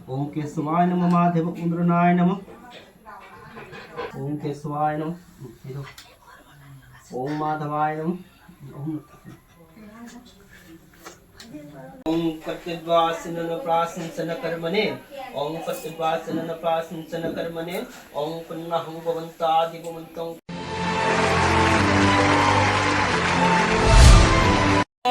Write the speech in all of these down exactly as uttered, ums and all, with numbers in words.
ॐ केशवाय नमः, महादेव उन्द्रनाय नमः। ॐ केशवाय नमः। ॐ माधवाय नमः। ॐ ॐ कट्टद्वासिनन प्रासिंसन कर्मणे। ॐ कट्टद्वासिनन प्रासिंसन कर्मणे। ॐ पुनः भवन्तादिभवन्तं।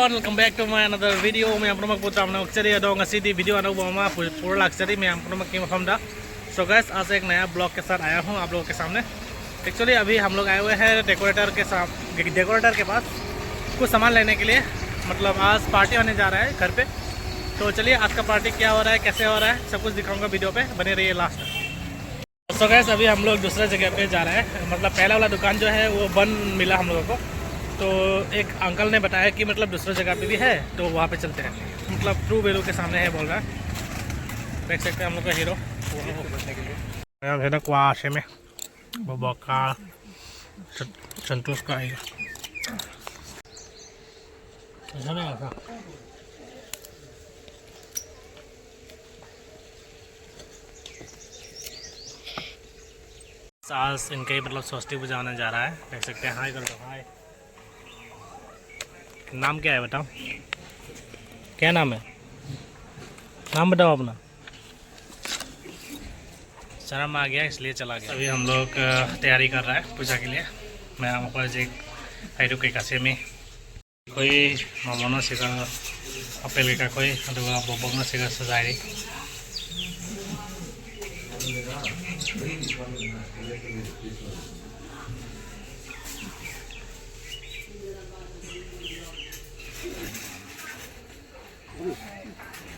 Welcome back to my another video. Mayam puno magputra muna. Actually, ado ngasi di video ano bama pura laksa di mayam puno magkim hamda. So guys, आज एक नया blog के साथ आया हूँ आप लोगों के सामने। एक्चुअली अभी हम लोग आए हुए हैं डेकोरेटर के साथ, डेकोरेटर के पास कुछ सामान लेने के लिए। मतलब आज पार्टी होने जा रहा है घर पे। तो चलिए, आज का पार्टी क्या हो रहा है, कैसे हो रहा है, सब कुछ दिखाऊंगा वीडियो पे, बने रहिए लास्ट तक। सो गैस, अभी हम लोग दूसरे जगह पे जा रहे हैं। मतलब पहला वाला दुकान जो है वो बंद मिला हम लोगों को। तो एक अंकल ने बताया कि मतलब दूसरे जगह पे भी है, तो वहाँ पे चलते हैं। मतलब ट्रू वेलू के सामने है बोल रहा है। देख सकते हैं हम लोग का हीरो। यहाँ है ना क्वाश है में। वो बका संतोष का आएगा। ऐसा नहीं आता। सास इनका ही मतलब स्वस्ति बुझाने जा रहा है। देख सकते हैं। हाय कर दो, हाय। नाम क्या है बताओ? क्या नाम है? नाम बताओ अपना। शर्म आ गया इसलिए चला गया। अभी हम लोग अ, तैयारी कर रहा है पूजा के लिए। मैं हमको जी। हाइडू के कसे में ꯑꯩꯈꯣꯏ ꯃꯣꯃꯣꯅ ꯁꯤꯗ ꯑꯄꯦꯜ ꯀꯩꯀꯥ ꯑꯩꯈꯣꯏ, ꯑꯗꯨꯒ ꯕꯣꯕꯣꯛꯅ ꯁꯤꯗ ꯁꯖꯥꯏꯔꯤ꯫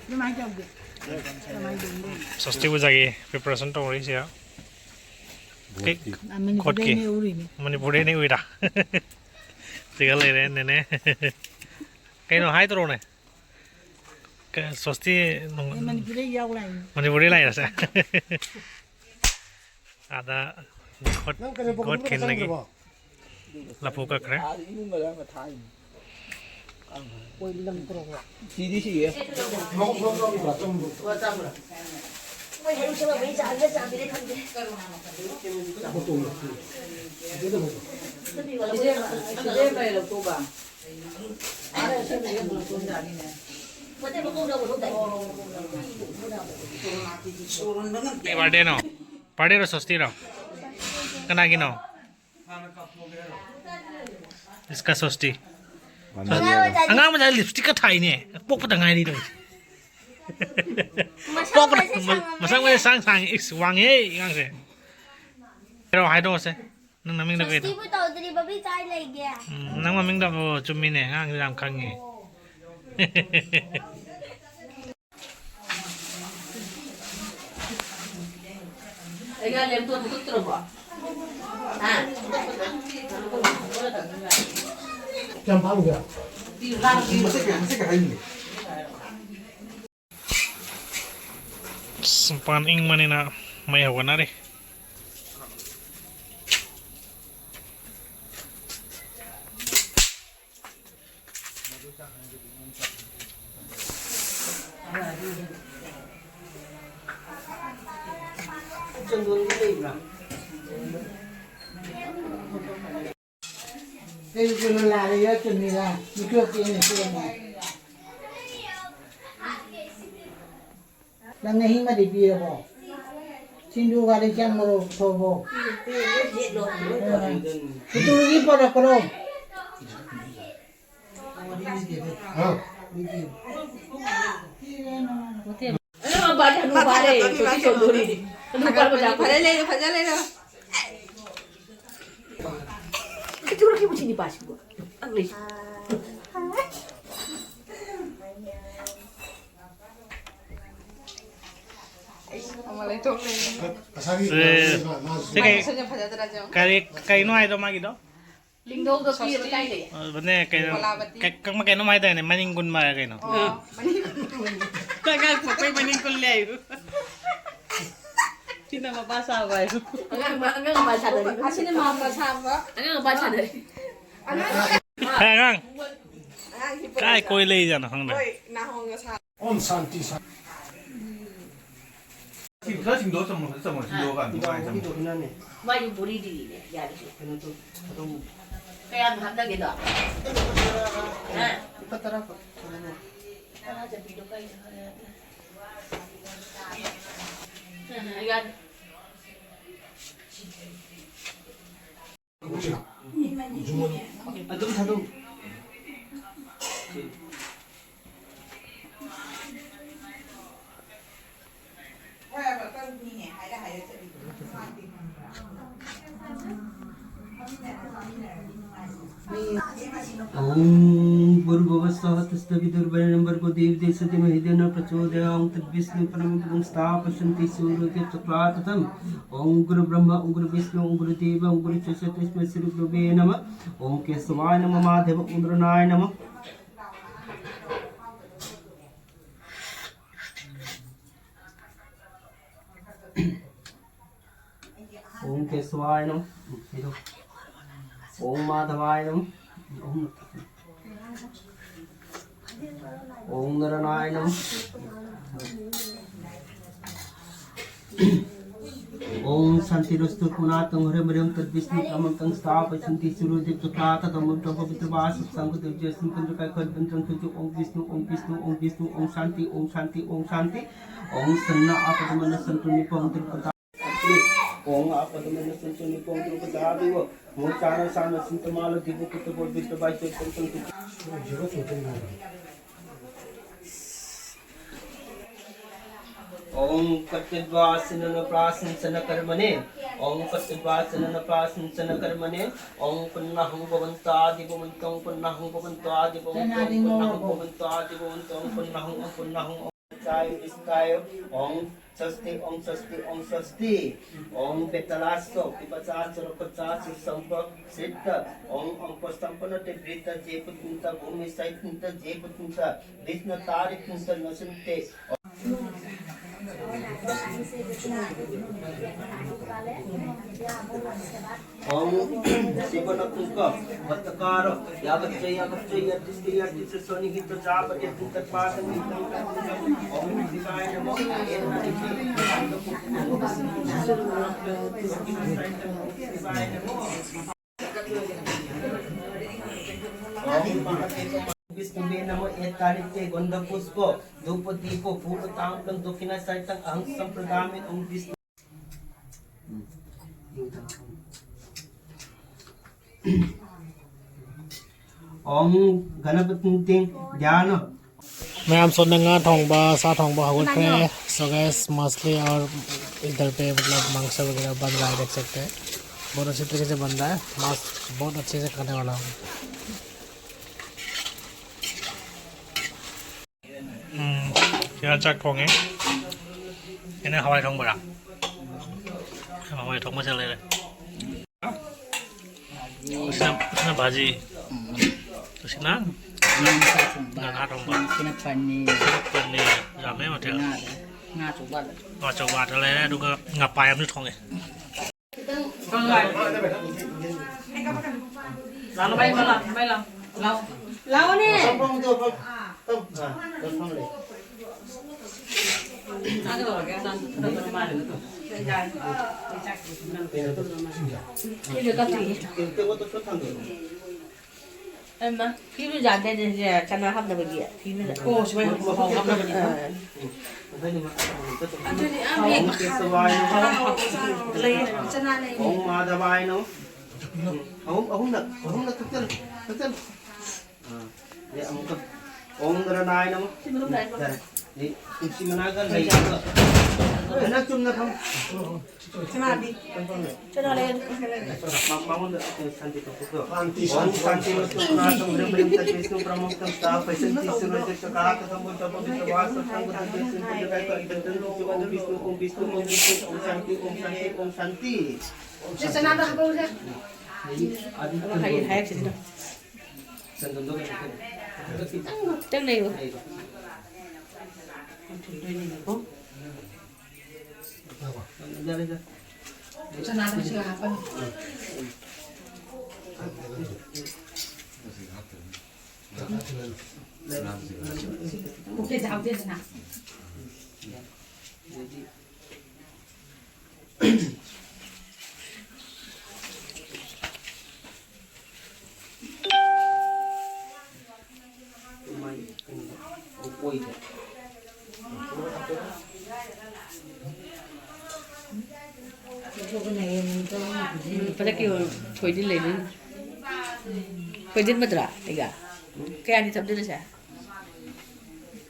ꯑꯗꯨꯃꯥꯏꯅ ꯇꯧꯒꯦ꯫ ꯀꯃꯥꯏꯅ ꯇꯧꯅꯤ? ꯁ꯭ꯋꯁꯇꯤ ꯄꯨꯖꯥꯒꯤ ꯄ꯭ꯔꯤꯄꯦꯔꯦꯁꯟ ꯇꯧꯔꯤ ꯁꯤꯗ꯫ ꯀꯩ-, ꯃꯅꯤꯄꯨꯔꯗꯩꯅꯦ ꯈꯣꯠꯀꯤ꯫ ꯎꯔꯤꯅꯦ꯫ ꯃꯅꯤꯄꯨꯔꯗꯩꯅꯦ ꯎꯏꯔꯥ? ꯁꯤꯒ ꯂꯩꯔꯦ ꯅꯦꯅꯦ꯫ ꯀꯩꯅꯣ ꯍꯥꯏꯗ꯭ꯔꯣꯅꯦ? ꯀ-, ꯁ꯭ꯋꯁꯇꯤ ꯅꯨꯡ-, ꯑꯦ, ꯃꯅꯤꯄꯨꯔꯗꯩ ꯌꯥꯎ ꯂꯥꯛꯏꯅꯦ꯫ ꯃꯅꯤꯄꯨꯔꯗꯩ ꯂꯥꯛꯏꯔꯁꯦ? ꯑꯥꯗ ꯈꯣꯠ-, ꯅꯪ ꯀꯩꯅꯣ ꯕꯣꯕꯣꯛ ꯈꯣꯠ ꯈꯦꯠꯅꯒꯤ ꯈꯪꯗ꯭ꯔꯕꯣ? ꯂꯐꯨ ꯀꯛꯈ꯭ꯔꯦ꯫ ꯑꯥꯗ ꯏꯃꯨꯡ ꯃꯅꯨꯡ ꯊꯥꯏꯅꯤ꯫ ꯑꯣꯏ ꯂꯪ ꯇꯧꯔꯒ꯫ ꯁꯤꯗꯤ ꯁꯤꯌꯦ꯫ ꯏꯆꯦ, ꯏꯆꯦ ꯀꯩ ꯂꯧꯊꯣꯛꯎꯕ? ꯀꯩ ꯕꯥꯔꯗꯦꯅꯣ? ꯕꯥꯔꯗꯦꯔꯣ ꯁꯣꯁꯇꯤꯔꯣ? ꯀꯅꯥꯒꯤꯅꯣ? ꯏꯁꯀ ꯁꯣꯁꯇꯤ꯫ ꯑꯉꯥꯡ ꯃꯆꯥ ꯂꯤꯞꯁꯇꯤꯛꯀ ꯊꯥꯏꯅꯦ꯫ ꯄꯣꯛꯄꯗ ꯉꯥꯏꯔꯤ ꯇꯧꯔꯤꯁꯦ꯫ ꯄꯣꯛꯄꯗ ꯃꯁꯛ ꯃꯁꯥꯡ ꯁꯥꯡꯉꯤ꯫ ꯏꯁ, ꯋꯥꯡꯉꯦ ꯑꯉꯥꯡꯁꯦ꯫ ꯍꯥꯏꯔꯛꯑꯣ, ꯍꯥꯏꯗꯣꯛꯑꯣꯁꯦ꯫ ꯅꯪ ꯅꯃꯤꯡꯗꯣ ꯀꯩꯅꯣ? ꯁꯣꯁꯇꯤꯕꯨ ꯇꯧꯗ꯭ꯔꯤꯕꯕꯤ ꯀꯥꯏ ꯂꯩꯒꯦ? ꯎꯝ, ꯅꯪ ꯃꯃꯤꯡꯗꯣ ꯍꯥꯏꯔꯛꯑꯣ꯫ ꯆꯨꯝꯃꯤꯅꯦ, ꯑꯉꯥꯡꯁꯦ ꯌꯥꯝ ꯈꯪꯉꯦ꯫ ꯑꯩꯒ ꯂꯦꯝꯊꯣꯛ ꯐꯨꯠꯇ꯭ꯔꯕꯣ? ꯍꯥ? ꯀꯌꯥꯝ ꯄꯥꯝꯒꯦ? ꯃꯁꯤ ꯀꯌꯥ, ꯃꯁꯤ ꯀꯌꯥ ꯍꯥꯏꯅꯤ? ꯑꯁ, ꯃꯄꯥꯟ ꯏꯪꯕꯅꯤꯅ ꯃꯩ ꯍꯧꯒꯠꯅꯔꯤ꯫ ꯀꯩ ꯀꯩꯅꯣ ꯂꯥꯛꯑꯦ, ꯌꯥꯎꯔꯛꯇꯕꯅꯤꯗ꯫ ꯃꯤꯊꯣꯛꯇꯦꯅꯦ, ꯁꯤꯗꯅꯦ꯫ ꯅꯪ ꯃꯍꯤ ꯑꯃꯗꯤ ꯄꯤꯔꯕꯣ? ꯁꯤꯡꯖꯨ ꯒꯥꯔꯤ ꯆꯪꯕꯔꯣ? ꯊꯣꯛꯑꯕꯣ? ꯄꯤꯇꯨꯒꯤ ꯄꯣꯔꯛꯄ꯭ꯔꯣ? ꯍꯥ? ꯑꯉꯥꯡ ꯃꯄꯥꯁꯦ ꯍꯅꯨ ꯐꯥꯔꯦ, ꯁꯣꯇꯤ ꯁꯣꯟꯗꯣꯔꯤ꯫ ꯍꯅꯨ ꯐꯥꯔꯕ ꯖꯥꯠ꯫ ꯐꯖ ꯂꯩꯔꯣ, ꯐꯖ ꯂꯩꯔꯣ꯫ ꯀꯩꯗꯧꯔꯒꯦ ꯃꯁꯤ ꯅꯨꯄꯥꯁꯤꯕꯨ? ꯑꯪ ꯂꯩ꯫ ꯑꯃ ꯂꯩꯊꯣꯛ ꯂꯩꯔꯦ꯫ ꯉꯁꯥꯏꯒꯤ ꯁꯦ, ꯃꯥꯏ ꯀꯩ-, ꯃꯁꯛꯁꯦ ꯐꯖꯗ꯭ꯔꯥ ꯌꯦꯡꯉꯣ꯫ ꯀꯔꯤ, ꯀꯩꯅꯣ ꯍꯥꯏꯗꯣ ꯃꯥꯒꯤꯗꯣ? ꯂꯤꯡꯗꯧꯗꯣ ꯄꯤꯔꯕ ꯀꯥꯏ ꯂꯩ? ꯑ, ꯃꯅꯦ, ꯀꯩꯅꯣ, ꯀꯣꯂꯥꯕꯇꯤ꯫ ꯀ-, ꯀ-, ꯀꯩꯅꯣꯝ ꯍꯥꯏꯗꯥꯏꯅꯦ, ꯃꯅꯤꯡ ꯀꯨꯟ ꯃꯥꯜꯂꯦ ꯀꯩꯅꯣ? ꯑꯣ, ꯃꯅꯤꯡ ꯀꯨꯟ꯫ ꯑꯉꯥꯡ ꯄꯣꯛꯄꯩ ꯃꯅꯤꯡ ꯀꯨꯟ ꯂꯩ ꯍꯥꯏꯕ꯫ ꯁꯤꯅ ꯃꯄꯥ ꯁꯥꯕ ꯍꯥꯏꯕ꯫ ꯑꯉꯥꯡ ꯃ-, ꯑꯉꯥꯡ ꯃꯄꯥ ꯁꯥꯗꯣꯔꯤꯕ꯫ ꯑꯁꯤꯅ ꯃꯄꯥ ꯁꯥꯕ꯫ ꯑꯉꯥꯡ ꯃꯄꯥ ꯁꯥꯗꯣꯔꯤ꯫ ꯑꯉꯥꯡ ꯍꯦ, ꯑꯉꯥꯡ꯫ ꯑꯉꯥꯡ ꯍꯤꯞꯄ ꯀꯥꯏ ꯂꯩꯕ꯫ ꯀꯣꯏ ꯂꯩꯖꯥꯠꯅꯣ ꯈꯪꯗꯦ꯫ ꯍꯣꯏ, ꯅꯥꯍꯣꯡꯒ ꯁꯥ-꯫ ꯑꯣꯝ ꯁꯥꯟꯇꯤ ꯁꯥ-꯫ ꯁꯤ ꯈꯔ ꯁꯤꯡꯗꯣꯛꯑ ꯆꯪꯉꯣ, ꯈꯔ ꯆꯪꯉꯣ, ꯁꯤꯡꯗꯣꯛꯑꯀꯥꯟꯗ ꯅꯨꯡꯉꯥꯏ ꯆꯪꯉꯣ꯫ ꯃꯥꯏꯗꯨ ꯕꯣꯔꯤꯗꯤꯅꯦ, ꯌꯥꯔꯤꯁꯦ꯫ ꯀꯩꯅꯣ ꯇꯧ, ꯑꯗꯨꯝ ꯀꯌꯥꯝ ꯍꯥꯞꯅꯒꯦꯗꯣ? ꯍꯥ? ꯂꯨꯄꯥ ꯇꯔꯥ ꯈꯛ꯫ ꯇꯔꯥ ꯆꯠꯄꯤꯗꯣ ꯀꯩꯅꯣ? ꯎꯝ, ꯌꯥꯔꯦ꯫ ꯑꯗꯨꯝ ꯊꯥꯗꯧ꯫ ॐ भूर्भुवः स्वः तत्सवितुर्वरेण्यं भर्गो देवस्य धीमहि धियो न प्रचोदयात्। ॐ तद्विष्णु परमं पदं स्थापयन्ति सूर्यो चक्राततम्। ॐ गुरु ब्रह्मा, ॐ गुरु विष्णु, ॐ गुरु देव, ॐ गुरु साक्षात् तस्मै श्री गुरुवे नमः। ॐ केशवाय नमः, माधव, ॐ नारायणाय नमः। ॐ केशवाय नमः। ॐ माधवाय नमः। ॐ ॐ नारायणाय नमः। ॐ शांतिरस्तु। पुनातं हरं हरं तद्विष्णु परमं पदं स्थापयन्ति सूर्यो चक्राततम्। ॐ पवित्रवाससंघ देवजयसिंह चंद्रकाय कल्पंत्रं तुझे। ॐ विष्णु, ॐ विष्णु, ॐ विष्णु, ॐ शांति, ॐ शांति, ॐ शांति। ॐ सन्ना आपदमन संतु निपं दुर्पदा। ॐ आपदमन संतु निपं दुर्पदा देव। मोचान सान संत माल दिव कुत बोल बित बाई चोट संतु। ॐ कटिद्वासिनन प्रासिंचन कर्मणे। ॐ कटिद्वासिनन प्रासिंचन कर्मणे। ॐ पुन्नहं भवन्तादिभवन्तु, ॐ पुन्नहं भवन्तादिभवन्तु, ॐ पुन्नहं भवन्तादिभवन्तु, ॐ पुन्नहं, ॐ पुन्नहं, ॐ चाय विष्टाय, ॐ स्वस्ति, ॐ स्वस्ति, ॐ स्वस्ति। ॐ बेतलासो, पिपचाचर, पचाचर, संप, सिद्ध। ॐ, ॐ पस्तंपन ते वृत्त जे पुतिंत, भूमि सहित जे पुतिंत, विष्णु तारित नसुनते। ओम शिव नपुंसक भट्टकार यावच्चय यावच्चय यद्दिष्टि यद्दिष्टि सन्निहित चाप यद्दितत्पाद ओम शिवाय नमः। विष्णुवे नमः। एतानित्य गंध पुष्प धूप दीप फूल तांबूलं दक्षिणा सहितं अहं संप्रदामि। ओम विष्णु ओम गणपति ध्यान। ꯃꯌꯥꯝ ꯁꯣꯝꯗ ꯉꯥ ꯊꯣꯡꯕ, ꯁꯥ ꯊꯣꯡꯕ ꯍꯧꯒꯠꯈ꯭ꯔꯦ꯫ So guys, मछली और इधर पे मतलब मांस वगैरह बन रहा है, देख सकते हैं। बहुत अच्छे तरीके से बन रहा है। मांस बहुत अच्छे से खाने वाला हूँ। ꯎꯝ, ꯁꯤꯅ ꯆꯥꯛ ꯊꯣꯡꯉꯦ꯫ ꯁꯤꯅ ꯍꯋꯥꯏ ꯊꯣꯡꯕꯔꯥ? ꯍꯋꯥꯏ ꯊꯣꯡꯕꯁꯦ ꯂꯩꯔꯦ꯫ ꯁꯤꯅ, ꯁꯤꯅ ꯚꯥꯖꯤ꯫ ꯁꯤꯅ ꯉꯥ ꯊꯣꯡꯕ꯫ ꯉꯥ ꯊꯣꯡꯕ꯫ ꯁꯤꯅ ꯄꯅꯤꯔ꯫ ꯄꯅꯤꯔ꯫ ꯌꯥꯝꯃꯦ ꯃꯊꯦꯜ꯫ ꯉꯥ, ꯉꯥ ꯑꯆꯧꯕ꯫ ꯉꯥ ꯑꯆꯧꯕ ꯉꯥꯛꯇ ꯂꯩꯔꯦ, ꯑꯗꯨꯒ ꯉꯥꯄꯥꯏ ꯑꯃꯁꯨ ꯊꯣꯡꯉꯦ꯫ ꯂꯥꯛꯑꯣꯅꯦ꯫ ꯑꯩꯃ, ꯐꯤꯕꯨ ꯌꯥꯗꯦꯅꯦ, ꯁꯦ ꯆꯅꯥ ꯍꯥꯞꯅꯕꯒꯤ ꯐꯤꯕꯨ꯫ ꯑꯣ, ꯁꯨꯃꯥꯏꯅ ꯃꯍꯥꯎ ꯍꯥꯞꯅꯕꯅꯤ꯫ ꯑꯥ꯫ ꯑꯗꯨꯅꯤ, ꯑꯥ, ꯍꯦꯛ ꯂꯩꯌꯦ, ꯆꯅꯥ ꯂꯩꯌꯦ꯫ ꯎꯝ, ꯃꯥꯗꯕꯥꯏꯅꯣ꯫ ꯎꯝ, ꯑꯍꯨꯝ, ꯑꯍꯨꯝꯂꯛ, ꯑꯍꯨꯝꯂꯛ ꯊꯛꯆꯜꯂꯨ, ꯊꯛꯆꯜꯂꯨ꯫ ꯑꯥ, ꯑꯗꯩ ꯑꯃꯨꯛꯀ ꯑꯣꯝ ꯅꯔꯥꯅꯥꯌ ꯅꯃꯣ꯫ ꯁꯤ ꯃꯅꯨꯡꯗ ꯍꯥꯏꯕ꯫ ꯌꯥꯔꯦ꯫ ꯑꯗꯩ ꯇꯨꯜꯁꯤ ꯃꯅꯥꯒ ꯂꯩꯒ꯫ ꯅꯪ ꯆꯨꯝꯅ ꯐꯝ꯫ ꯆꯅꯥꯗꯤ? ꯆꯅꯥ ꯂꯩ꯫ ꯃ-, ꯃꯉꯣꯟꯗ ꯁꯥꯟꯇꯤ ꯇꯧꯊꯣꯛꯈ꯭ꯔꯣ꯫ ꯁꯥꯟꯇꯤ, ꯑꯣꯝ ꯁꯥꯟꯇꯤ ꯁꯥꯟꯇꯤ꯫ ꯁꯥꯟꯇꯤ ꯃꯁꯇꯨ ꯄ꯭ꯔꯥꯁꯝ ꯕ꯭ꯔꯍ꯭ꯃ ꯇꯦꯖꯣ ꯃꯁꯇꯨ ꯄ꯭ꯔꯃꯣꯛꯇꯝ ꯁꯥ ꯄꯩꯁꯟꯇꯤ ꯁꯨꯔꯣꯏ ꯇꯦꯁ ꯀꯥ ꯀꯊꯝ ꯕꯨ ꯇꯕ ꯕꯤꯇ ꯋꯥ ꯁ ꯁꯪ ꯕꯨ ꯇꯦꯖ ꯁꯨ ꯇꯦꯖ ꯀꯥ ꯀ ꯏꯗ ꯇꯟ ꯇꯨ ꯑꯣꯝ ꯕꯤꯁꯅꯨ ꯑꯣꯝ ꯕꯤꯁꯅꯨ ꯑꯣꯝ ꯕꯤꯁꯅꯨ ꯑꯣꯝ ꯁꯥꯟꯇꯤ ꯑꯣꯝ ꯁꯥꯟꯇꯤ ꯑꯣꯝ ꯁꯥꯟꯇꯤ꯫ ꯁꯤ ꯆꯅꯥꯗꯣ ꯍꯥꯞꯄꯛꯎꯁꯦ꯫ ꯑꯗꯨ ꯍꯥꯏ-, ꯍꯥꯏꯔꯛꯁꯤꯗ꯫ ꯆꯟꯗꯣꯟꯗꯣ ꯀꯩꯅꯣ ꯇꯧ꯫ ꯈꯤꯇꯪ ꯂꯩꯌꯨ꯫ ꯂꯩꯕ꯫ ꯊꯤꯟꯗꯣꯏꯅꯤꯅꯀꯣ꯫ ꯆꯅꯥꯗꯣ ꯁꯤꯒ ꯍꯥꯞꯄꯅꯤ꯫ ꯄꯨꯛꯇ ꯆꯥꯍꯧꯗꯦꯗꯅ꯫ ꯎꯝ, ꯐꯔꯛꯀꯤ ꯊꯣꯏꯗꯤꯟ ꯂꯩꯕꯅꯤ꯫ ꯊꯣꯏꯗꯤꯟ ꯃꯗꯨꯔꯥ ꯑꯩꯒ? ꯀꯌꯥꯅꯤ ꯊꯝꯗꯣꯏꯅꯣ ꯁꯦ?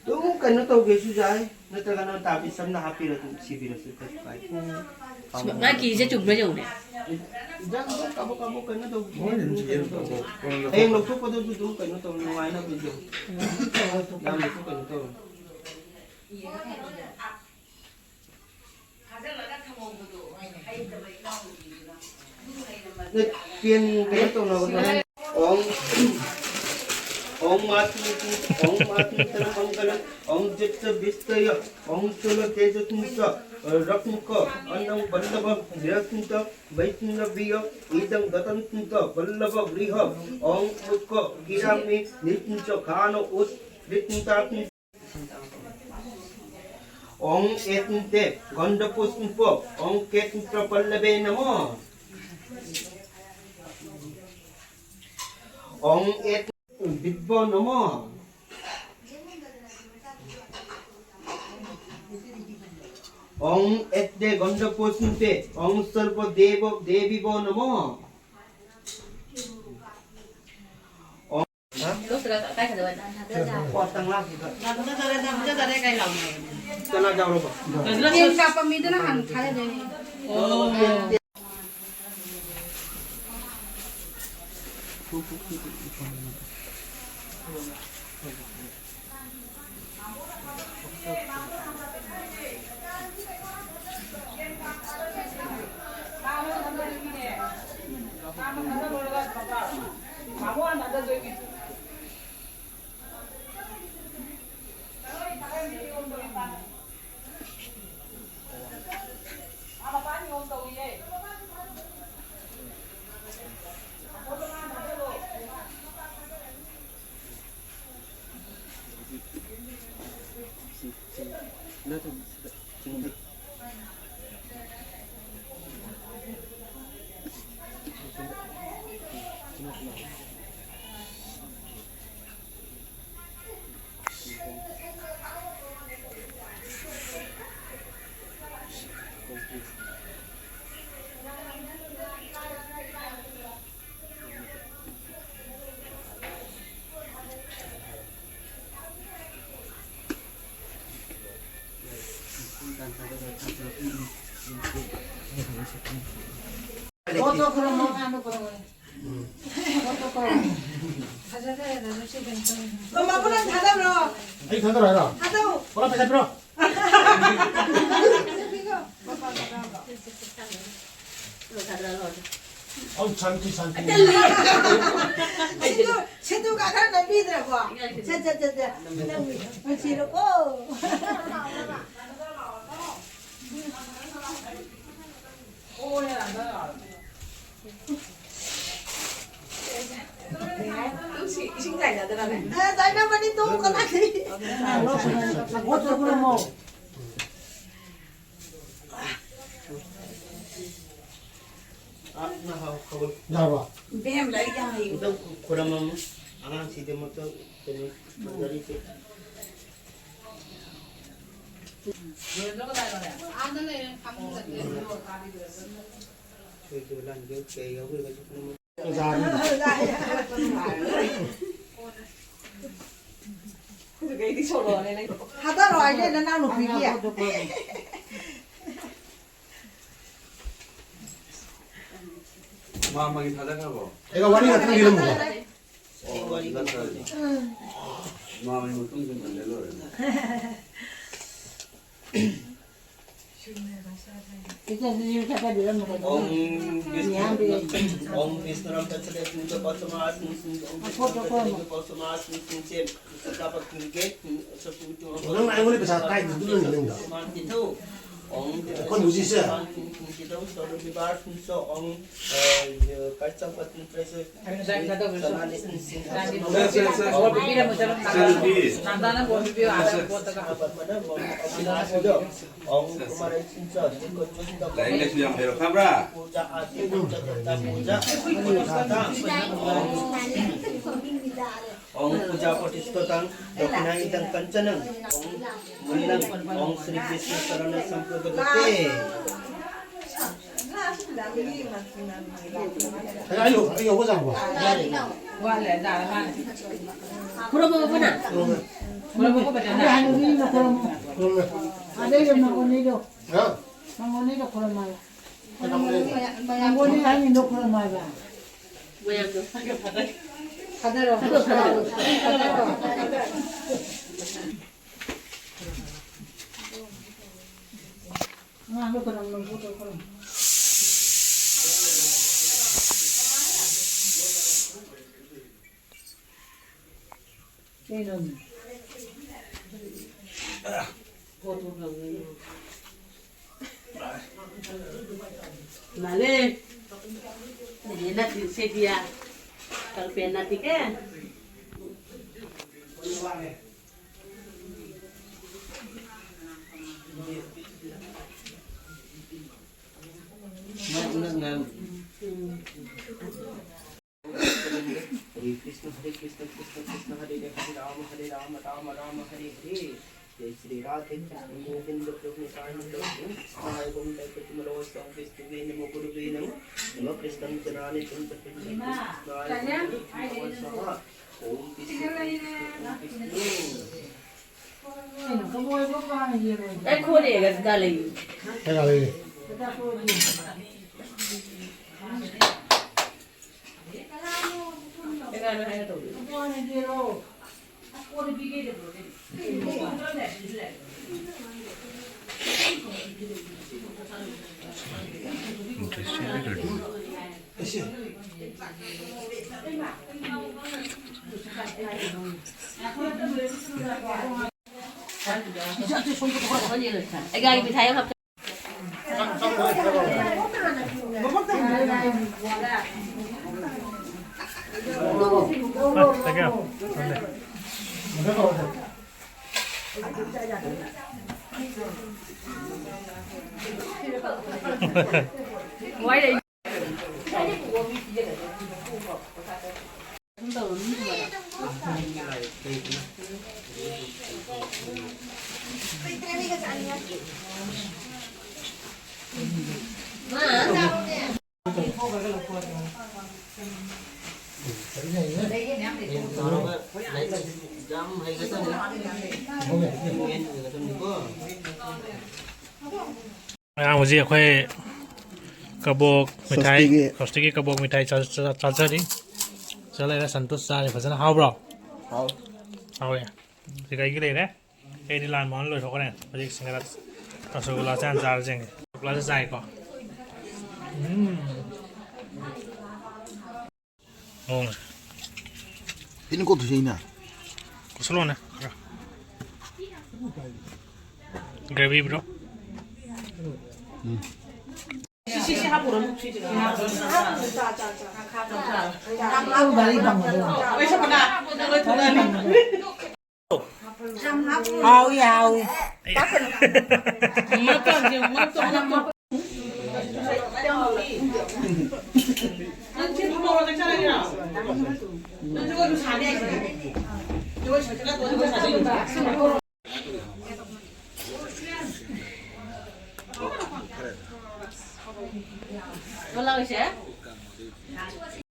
ꯑꯗꯨꯝ ꯀꯩꯅꯣ ꯇꯧꯒꯦꯁꯨ ꯌꯥꯏ, ꯅꯠꯇ꯭ꯔꯒꯅ ꯇꯥꯕꯤ ꯁꯝꯅ ꯍꯥꯞꯄꯤꯔꯁꯨ, ꯁꯤꯕꯤꯔꯁꯨ ꯀꯩꯁꯨ ꯀꯥꯏꯗꯦ꯫ ꯎꯝ꯫ ꯃꯥ ꯀꯤꯁꯦ ꯆꯨꯝꯕ꯭ꯔꯥ ꯌꯦꯡꯉꯨꯅꯦ꯫ ꯏꯟꯖꯥꯡꯗꯣ ꯀꯥꯕꯣꯛ ꯀꯥꯕꯣꯛ ꯀꯩꯅꯣ ꯇꯧꯕꯤ-, ꯍꯌꯦꯡ ꯂꯧꯊꯣꯛꯄꯗꯁꯨ ꯑꯗꯨꯝ ꯀꯩꯅꯣ ꯇꯧ, ꯅꯨꯡꯉꯥꯏꯅꯕ ꯏꯟꯖꯥꯡ꯫ ꯌꯥꯝꯅꯁꯨ ꯀꯩꯅꯣ ꯇꯧꯔꯣꯏ꯫ ꯄꯦꯟ ꯀꯩꯅꯣ ꯇꯧꯅꯕꯗꯣ꯫ ॐ, ॐ मातु, ॐ मातु तन मंगल, ॐ चित्त विस्तय, ॐ चल तेज तुंत, रत्नक, अन्न वल्लभ, विरत्नत, वैष्णवीय, इदं गतन तुंत, वल्लभ गृह, ॐ मुख, गिरामी, नित्य खान उत, रित्नता तुंत। ॐ एतन्ते गन्धपुष्प, ॐ केतन्त्र पल्लवे नमः। ॐ एत विद्व नमः। ॐ एतन्ते गन्धपुष्पे, ॐ सर्व देव देवी वो नमः। ꯆꯅꯥ ꯆꯥꯎꯔꯕ? ꯌꯦꯟ ꯀꯥꯞꯄ ꯃꯤꯗꯨꯅ ꯍꯥꯟꯅ ꯊꯥꯗꯗꯣꯏꯅꯦ꯫ ꯃꯃꯥꯕꯨ ꯅꯪ ꯊꯥꯗꯕ꯭ꯔꯣ? ꯑꯩ ꯊꯥꯗꯔꯣ ꯍꯥꯏꯔꯣ? ꯊꯥꯗꯧ꯫ ꯄꯨꯔꯥ ꯄꯩꯁꯥ ꯄꯤꯔꯣ꯫ ꯑꯧ, ꯁꯥꯟꯇꯤ, ꯁꯥꯟꯇꯤ꯫ ꯁꯤꯟꯗꯨ, ꯁꯤꯟꯗꯨ ꯀꯥꯈꯔ ꯅꯝꯕꯤꯗ꯭ꯔꯕꯣ? ꯁꯦ, ꯁꯦ, ꯁꯦ, ꯁꯦ꯫ ꯅꯨꯡꯁꯤꯔꯣꯀꯣ꯫ ꯏꯁꯤꯡ ꯆꯥꯏꯅꯗꯅꯅꯦ꯫ ꯑ, ꯆꯥꯏꯅꯕꯅꯤ, ꯇꯣꯛꯑꯣ, ꯀꯅꯥꯒꯤ? ꯌꯥꯔꯕꯣ? ꯏꯕꯦꯝ, ꯂꯥꯏꯔꯤꯛ ꯌꯥꯝ ꯍꯩ꯫ ꯑꯝꯇꯪ ꯈꯨꯔꯝꯃꯝꯃꯨ꯫ ꯑꯉꯥꯡꯁꯤꯗꯃꯛꯇ ꯀꯩꯅꯣ ꯐꯖꯔꯤꯁꯦ꯫ ꯁꯣꯏꯗꯕ ꯂꯥꯟꯕ ꯀꯌꯥ ꯌꯥꯎꯈ꯭ꯔꯒꯁꯨ ꯄꯨꯝꯅꯃꯛ ꯊꯥꯗꯔꯣ ꯍꯥꯏꯅꯦ ꯅꯅꯥꯎ ꯅꯨꯄꯤꯒꯤ꯫ ꯃꯥꯃꯒꯤ ꯊꯥꯗꯈ꯭ꯔꯕꯣ? ꯑꯩꯒ ꯋꯥꯔꯤ ꯉꯥꯛꯇꯪ ꯂꯤꯔꯝꯃꯨꯀꯣ꯫ ꯑꯣ, ꯋꯥꯔꯤ ꯉꯥꯛꯇꯪ꯫ ꯃꯥꯃꯒꯤ ꯃꯇꯨꯡ ꯏꯟꯅ ꯂꯣꯏꯔꯦ꯫ ꯏꯆꯦꯁꯤꯁꯨ ꯊꯥꯗꯕꯤꯔꯝꯃꯨꯀꯣ꯫ ॐ विष्णु, ॐ विष्णुरं प्रचोदयात्, ॐ विष्णुरं प्रचोदयात्, ॐ विष्णुरं प्रचोदयात्। ꯅꯪ ꯑꯩꯉꯣꯟꯗ ꯄꯩꯁꯥ ꯀꯥꯏꯗ ꯑꯗꯨꯝ ꯂꯪꯉꯤ ꯅꯪꯗꯣ? ꯑꯩꯈꯣꯏ ꯍꯧꯖꯤꯛꯁꯦ꯫ ꯂꯥꯏꯔꯤꯛ ꯂꯥꯏꯁꯨ ꯌꯥꯝ ꯍꯩꯔꯛꯈ꯭ꯔꯕ꯭ꯔꯥ? ॐ पूजा पठिष्ठतां दक्षिणां इदं कंचनं। ॐ मुल्लं ॐ श्री विष्णु चरण संप्रदते। ꯑꯩ, ꯑꯩ, ꯑꯩ ꯌꯧꯕ ꯆꯪꯉꯛꯄ꯫ ꯋꯥꯠꯂꯦ, ꯌꯥꯔꯦ, ꯃꯥꯅꯦ꯫ ꯈꯨꯔꯨꯝꯃꯣ, ꯄꯨꯟꯅ꯫ ꯈꯨꯔꯨꯝꯃꯣ꯫ ꯈꯨꯔꯨꯝꯃꯣ, ꯄꯨꯟꯅ꯫ ꯈꯨꯔꯨꯝꯃꯦ꯫ ꯑꯗꯩꯗ ꯃꯉꯣꯟꯗꯩꯗꯣ, ꯍꯥ? ꯃꯉꯣꯟꯗꯩꯗꯣ ꯈꯨꯔꯨꯝꯃꯣ ꯍꯥꯏꯕ꯫ ꯀꯩꯗꯧꯕ ꯂꯩꯕ? ꯃꯉꯣꯟꯗꯩ ꯍꯥꯏꯅꯤꯡꯗꯣ ꯈꯨꯔꯨꯝꯃꯣ ꯍꯥꯏꯕ꯫ ꯃꯌꯥꯝꯗꯣ ꯊꯥꯗꯔꯣ꯫ ꯑꯉꯥꯡꯗꯣ ꯈꯨꯔꯨꯝꯃꯣ, ꯈꯨꯔꯨꯝꯃꯣ꯫ Vale. Ella sí sería. Tal pena, ¿qué? हरे कृष्ण, हरे कृष्ण, कृष्ण कृष्ण, हरे हरे, हरे राम, हरे राम, राम राम, हरे हरे। जय श्री राधे कृष्ण गोविंद प्रभु निताई गौर कृष्णाय गोविंदाय प्रतिमलो स्वाहा विष्णुवे नमो गुरुवे नमः। नमः कृष्णं जनाने तुम प्रकृति कृष्णाय गोविंद स्वाहा। ओम कृष्ण, ओम कृष्ण, ओम कृष्ण। ꯑꯩ ꯈꯣꯠꯂꯛꯑꯦꯒ ꯁꯤꯗ ꯂꯩ꯫ ꯀꯅꯥ ꯂꯩꯔꯤ? ꯀꯅꯥꯅꯣ ꯍꯥꯏꯒꯦ ꯇꯧꯕ? ꯑꯩꯒꯤ ꯃꯤꯊꯥꯏ ꯑꯃ ꯍꯥꯞꯆ- ꯉꯔꯥꯡ ꯍꯧꯖꯤꯛ ꯑꯩꯈꯣꯏ ꯀꯕꯣꯛ ꯃꯤꯊꯥꯏ, ꯁ꯭ꯋꯁꯇꯤꯒꯤ꯫ ꯁ꯭ꯋꯁꯇꯤꯒꯤ ꯀꯕꯣꯛ ꯃꯤꯊꯥꯏ ꯆꯥ-, ꯆꯥ-, ꯆꯥꯖꯔꯤ꯫ ꯁꯤꯗ ꯂꯩꯔꯦ, ꯁꯟꯇꯣꯁ ꯆꯥꯔꯤ꯫ ꯐꯖꯅ ꯍꯥꯎꯕ꯭ꯔꯣ? ꯍꯥꯎ꯫ ꯍꯥꯎꯋꯦ꯫ ꯁꯤ ꯀꯩꯒꯤ ꯂꯩꯔꯦ? ꯑꯩꯗꯤ ꯂꯥꯜ ꯃꯣꯍꯟ ꯂꯣꯏꯊꯣꯛꯈ꯭ꯔꯦ꯫ ꯍꯧꯖꯤꯛ ꯁꯤꯡꯒꯔꯥ, ꯔꯁꯒꯨꯂꯥꯁꯦ ꯍꯥꯟꯅ ꯆꯥꯔꯁꯦ꯫ ꯔꯁꯒꯨꯂꯥꯁꯦ ꯆꯥꯏꯀꯣ꯫ ꯎꯝ꯫ ꯃꯑꯣꯡꯁꯦ꯫ ꯏꯅ ꯀꯣꯠꯇꯣꯏꯁꯦ ꯑꯩꯅ꯫ ꯀꯣꯠꯁꯜꯂꯣꯅꯦ ꯈꯔ꯫ Gravy, bro꯫ ꯎꯝ꯫ ꯍꯥꯎꯏ, ꯍꯥꯎꯏ꯫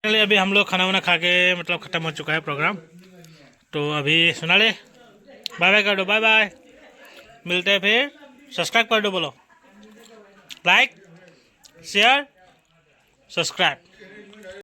Finally, अभी हम लोग खाना वाना खा के, मतलब, खत्म हो चुका है प्रोग्राम। तो अभी सुना ले, बाय बाय कर दो, बाय बाय। मिलते हैं फिर। सब्सक्राइब कर दो, बोलो, लाइक, शेयर, सब्सक्राइब।